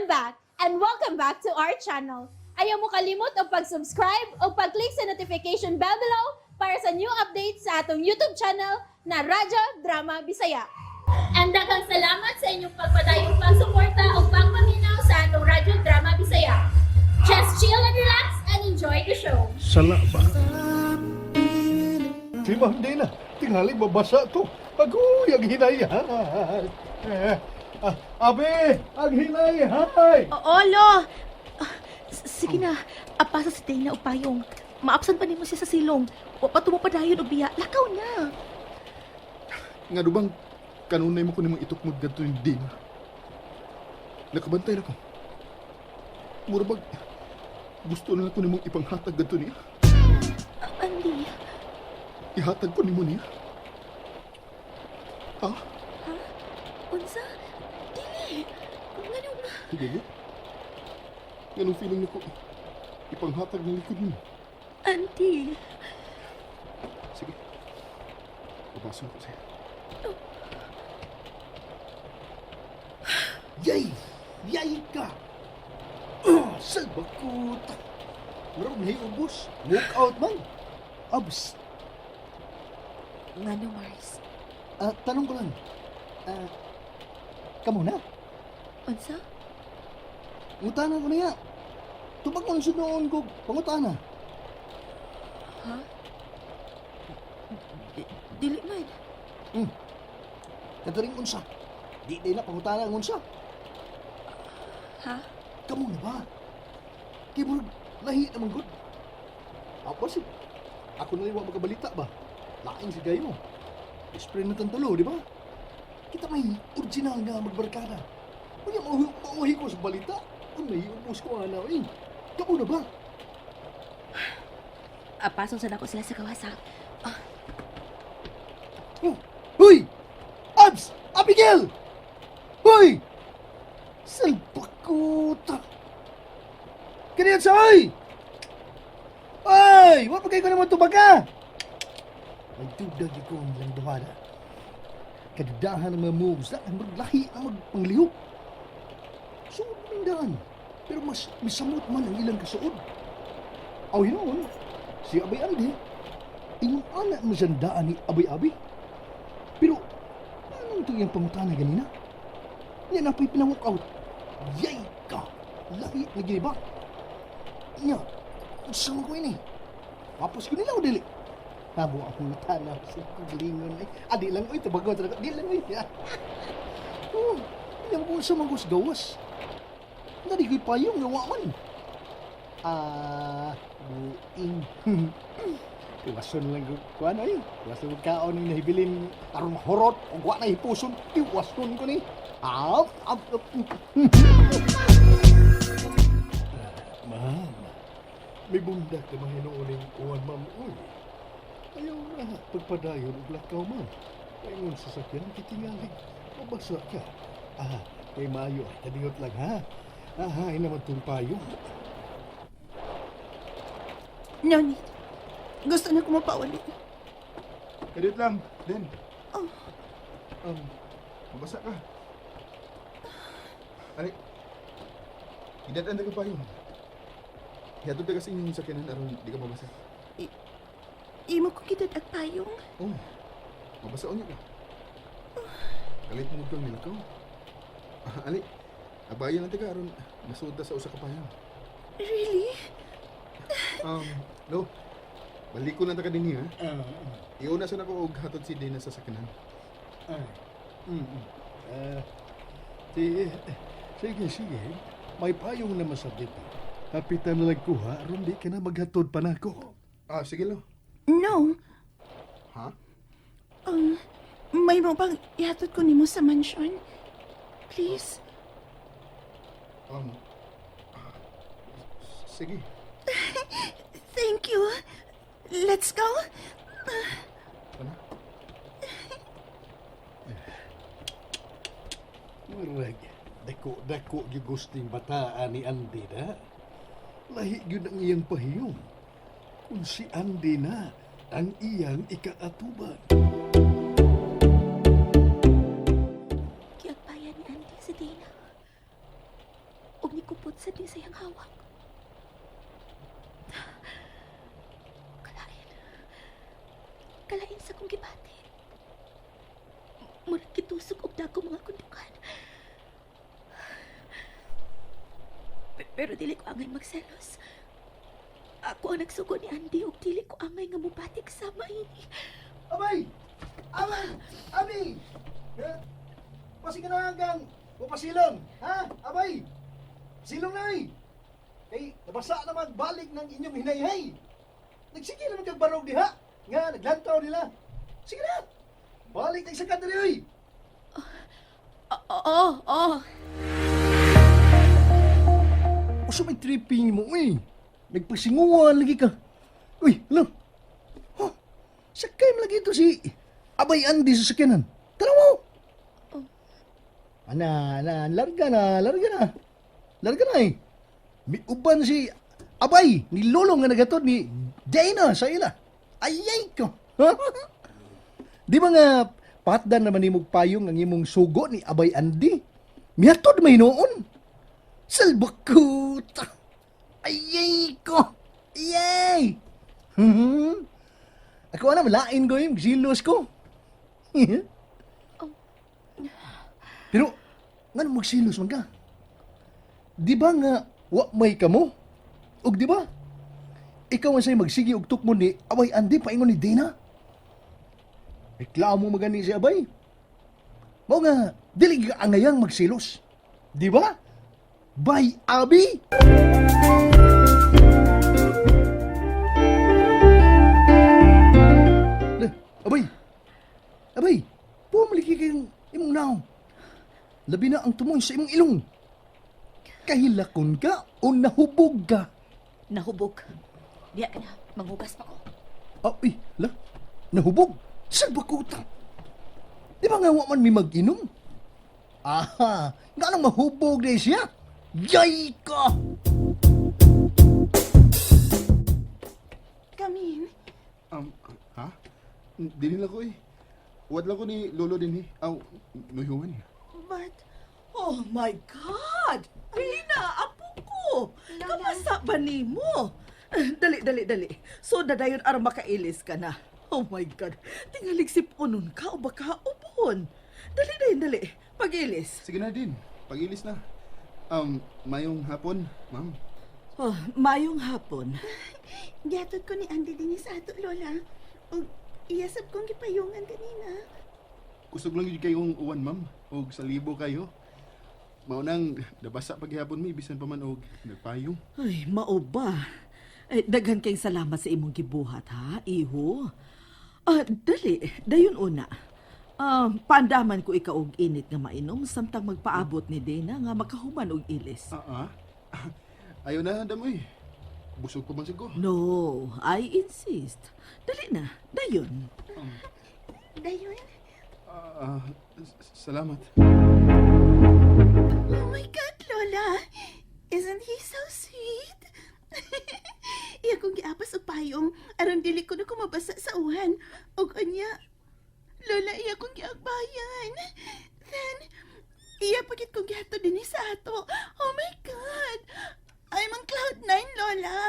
I'm back and welcome back to our channel. Ayaw mo kalimot og pag-subscribe o pag-click sa notification bell below para sa new updates sa atong YouTube channel na Radyo Drama Bisaya. And daghang salamat sa inyong pagpadayong pagsuporta o pagpaminaw sa atong Radyo Drama Bisaya. Just chill and relax and enjoy the show. Sala ba? Si Ma'am Dina, tingali babasa to. Agoy, ang hinayhay. Eh, ah, abe, ang hinayhay. Oo, lo. Ah, sige na, apasa si Dana og payong. Maabsan pa nimo siya sa silong. Wa pa tumo padayon og biya. Lakaw na. Nga bang kanunay mo ko nimong itukmod gadto ni Dina? Nakabantay na ko. Mura bag gusto na lang ko nimong ipanghatag gadto niya. Ah, Andy, Ihatag ko nimo niya. Ha? Unsa? Dili. Nganong Dili? Nganong feeling nako ipanghatag ng likod mo? Andy. Sige. Papasok ko sa'yo. Yay! Yay ka! Salbakot! Murag nahiubos. Walk out man. Abs, Ngano, Mars? Tanong ko lang. Kamo na? Unsa? Ngutana ko niya. Tubag mo ang noon ko. Pangutana. Ha? Dili man. Katuring unsa. Di din na pangutana ang unsa. Ha? Kamo na ba? Kay murag lahi naman gud. Ako si ako na wa makabalita ba? Lain si gayo. Best friend na tulo, di ba? Kita may original nga magbarkada. Unya mauhi ko sa balita. Kung naiubos ko ana eh. Kamo na ba? Apason sa nako sila sa gawasa. Oh, huy! Abs! Abigail! Huy! Salbakuta! Kaniyan sa ay! Ay! Wa pa kayo ko naman tubaga! May duda gyud ko ang ilang duha na. Kadudahan ang mga moves na ang maglahi ang magpanglihok. Suod man daan. Pero mas misamot man ang ilang kasuod. Aw hinuon, si Abay Andy, ingon ana mo siyang daan ni Abay Abi. Pero, anong ito iyang pangutana ganina? Niya na pa'y pinang out. Yay ka! Lahi na gini ba? Niya, saan ko ini? Tapos ko nila o dili? Habo akong natanaw sa kagalingon eh. Ah, di lang, oy, tabagon talaga. Di lang, oy. Oh, hindi mo kung sa mga gawas. Nari ko'y payong nga wa man. Ah, buing. Iwason lang ko kuan ay. Iwason ko kaon ng nahibilin aron mahurot ug wa na hipuson. Iwason ko ni. Ap, ap, ap. Ma'am, may bundak na mahinuoning kuan, ma'am. Uy, ayaw na pagpadayon og lakaw, ma'am. Paingon sa sakyan, kitingalig. Mabasa ka. Ah, kay maayo ay kadiyot lang ha. Ah, ay naman tong payong. No need. Gusto na ko mapauli. Kadiyot lang, Den. Oh. Mabasa ka. Ali, idadaan ka pa yun. Hihatod ka sa inyong sakyanan aron di ka mabasa. Imo ko gidad-ag payong. Oh, mabasa unya ka. Kalit mo kang nilakaw. Ah, ali, abayan lang ka aron masuod ta sa usa ka payong. Really? No. Balik ko na ta ka dinhi ha. Iuna sa nako og hatod si Dina sa sakyanan. Ah, Ah, sige, sige, sige. May payong naman sa dito. Kapitan na lang kuha, aron di ka na maghatod pa nako. Ah, sige lo. No. Ha? May mo bang ihatod ko nimo sa mansion? Please? Sige. Thank you. Let's go. Ano? Murag, dako dako gyud gusting bataan ni Andy na. Lahi gyud ang iyang pahiyom. Kung si Andy na ang iyang ikaatubang. Giagbayan ni Andy si Dana. Nikupot sa din sa iyang hawak. Kalain. Kalain sa kong gibati. Murag kitusok og dako mga kundukan. Pero dili ko angay magselos. Ako ang nagsugo ni Andy ug dili ko angay nga mubatik sama ini. Abay! Abay! Abi! Eh, Pasig na hanggang o pasilong, ha? Abay! Silong na ay! Kay nabasa naman balik ng inyong hinayhay. Nagsige naman kag barog diha. Nga, naglantaw nila. Sige na! Balik na sa kadiri, oy! Oo, oo. Usa may tripping mo, uy. Nagpasinguan lagi ka. Uy, alo. Huh? Sakay mo lagi ito si Abay Andy sa sakyanan. Tara mo! Ana, ana, larga na, larga na. Larga na eh. May uban si Abay, ni Lolo nga nagatod ni Dana sa ila. Ayay ko. Di ba nga patdan naman nimog payong ang imong sugo ni Abay Andy? Mihatod may noon. Salbakut! Ayay ko! Ayay! Ako na, malain ko yung silos ko. Pero, nga magsilos man ka? Di ba nga, wa may kamo? Og di ba? Ikaw ang sa'yo magsigi og tukmon ni Abay Andy, paingon ni Dana. Reklamo magani si Abay. Mao nga, dili ka angayang magsilos. Di ba? Bye, Abi! La, abay! Abay! Pumaliki kayong imong naong. Labi na ang tumoy sa imong ilong. Kahilakon ka o nahubog ka? Nahubog. Diya ka na, manghugas pa ko. Ah, uy, la, nahubog. Sa bakuta. Di ba nga wa man may mag-inom? Aha, nga nang mahubog na siya? Yay ka! Come in. Ha? Dili lang ko eh. Wad lang ko ni Lolo din eh. Aw, nuyuan. But, Oh my God! Rina, apo ko! Kamasa ba nimo? Dali, dali, dali. So, dadayon aron makailis ka na. Oh my God! Tingalig sipunon ka o baka ubon. Dali, dali, dali. Pag-ilis. Sige na din. Pag-ilis na. Mayong hapon, ma'am. Oh, mayong hapon. gihatod ko ni Andy din sa ato, Lola. Og iyasab kong gipayungan kanina. Kusog lang yun kayong uwan, ma'am. Og salibo kayo. Mao nang nabasa paghihapon mi bisan pa man og nagpayong. Ay, mao ba? Eh, daghan kayong salamat sa imong gibuhat, ha, iho? Ah, dali, dayon una. Ah, paandaman ko ikaw og init nga mainom samtang magpaabot ni Dana nga makahuman og ilis. Ah, ah. Ayaw na, damoy. Busog pa man siguro. No, I insist. Dali na, dayon. Dayon. Ah, salamat. Oh my God, Lola! Isn't he so sweet? Iya kong giapas og payong aron dili ko na kumabasa sa uwan. Og unya, Lola, iya kong giagbayan. Then, iya pagit kong gihatod dinhi sa ato. Oh my God! I'm on cloud nine, Lola.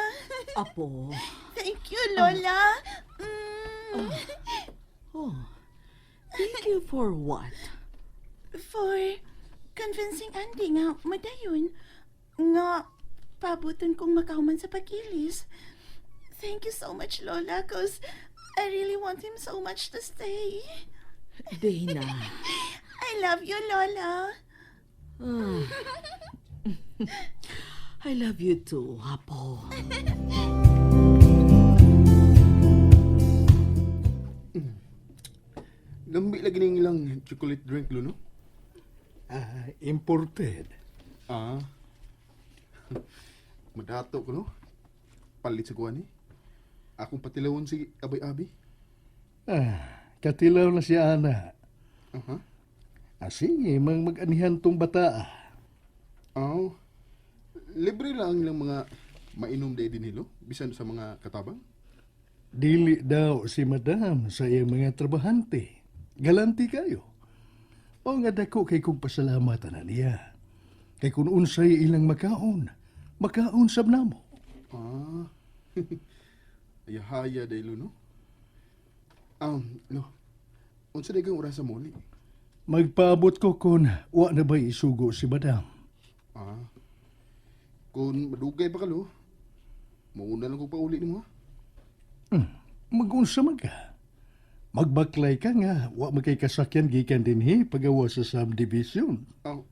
Apo. Thank you, Lola. Mm. Oh. Thank you for what? For convincing Andy nga madayon nga pabuton kong makahuman sa pag-ilis. Thank you so much, Lola, cause I really want him so much to stay. Dana. I love you, Lola. Ah. I love you too, Apo. Lambi lagi ning ilang chocolate drink, Luno. Ah, imported. Ah. Madato ko, no? Palit sa kuwan eh. Akong patilawon si Abay Abi. Ah, katilaw na siya, ana. Aha. Ah, sige, mang mag-anihan tong bata. Ah. Aw. Libre lang ang ilang mga mainom day din hilo, bisan sa mga katabang. Dili daw si madam sa iyang mga trabahante. Galanti kayo. O nga dako kay kong pasalamatan na niya. Kay kung unsay ilang makaon, makaon sab namo. Ah. Ayahaya day lo, no? Lo. Unsa day kang oras sa muli? Magpaabot ko kon wa na ba isugo si madam. Ah. Kung madugay pa ka, lo, mauna lang ko pauli nimo, ha? Magunsa man ka. Magbaklay ka nga, wa man kay kasakyan gikan dinhi pagawa sa subdivision. Oh.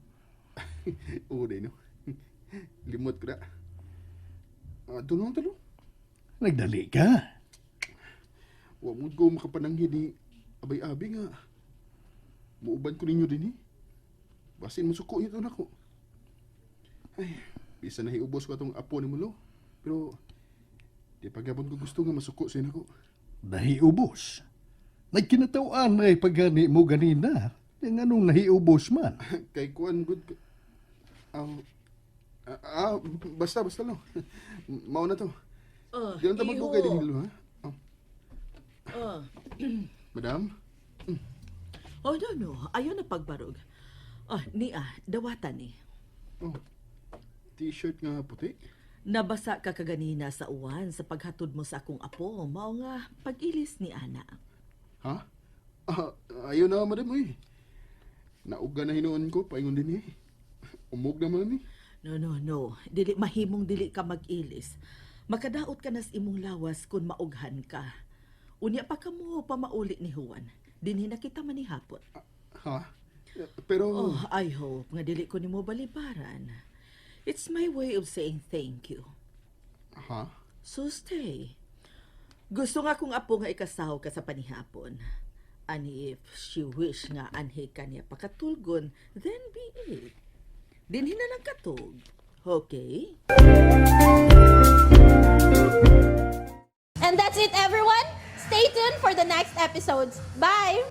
Oo, day, no? Limot ko na. Ah, doon lang talo. Nagdali ka. Wa mo ko makapananghid ni abay-abi nga. Muuban ko ninyo din eh. Basin masuko ito nako. Ay, bisa na hiubos ko atong apo ni Mulo. Pero di pagyapon ko gusto nga masuko sa nako. Nahiubos. Nagkinatawan na pagani mo ganina. Yang anong nahiubos man. Kay kuan good ka. Ah, ah, basta basta lang. Mao na to. Oh, Di lang ta magdugay din lo ha. Oh, Oh. Madam, Oh, no, no. Ayaw na pagbarog. Oh, niya, dawatan ni. Oh. T-shirt nga puti. Nabasa ka kaganina sa uwan sa paghatod mo sa akong apo. Mao nga, pag-ilis ni Ana. Ha? Ah, ayaw na, madam, oy. Nauga na hinuon ko, paingon din eh. Umog naman eh. No, no, no. Dili mahimong dili ka mag-ilis. Makadaot ka nas imong lawas kung maughan ka. Unya pa kamo pamauli ni Juan. Dinhi na kita manihapon. Ha? Pero, Oh, I hope nga dili ko nimo balibaran. It's my way of saying thank you. Ha? So stay. Gusto nga kong apo nga ikasaw ka sa panihapon. And if she wish nga anhi ka niya pakatulgon, then be it. Dinhi na lang katog. Okay? And that's it, everyone. Stay tuned for the next episodes. Bye!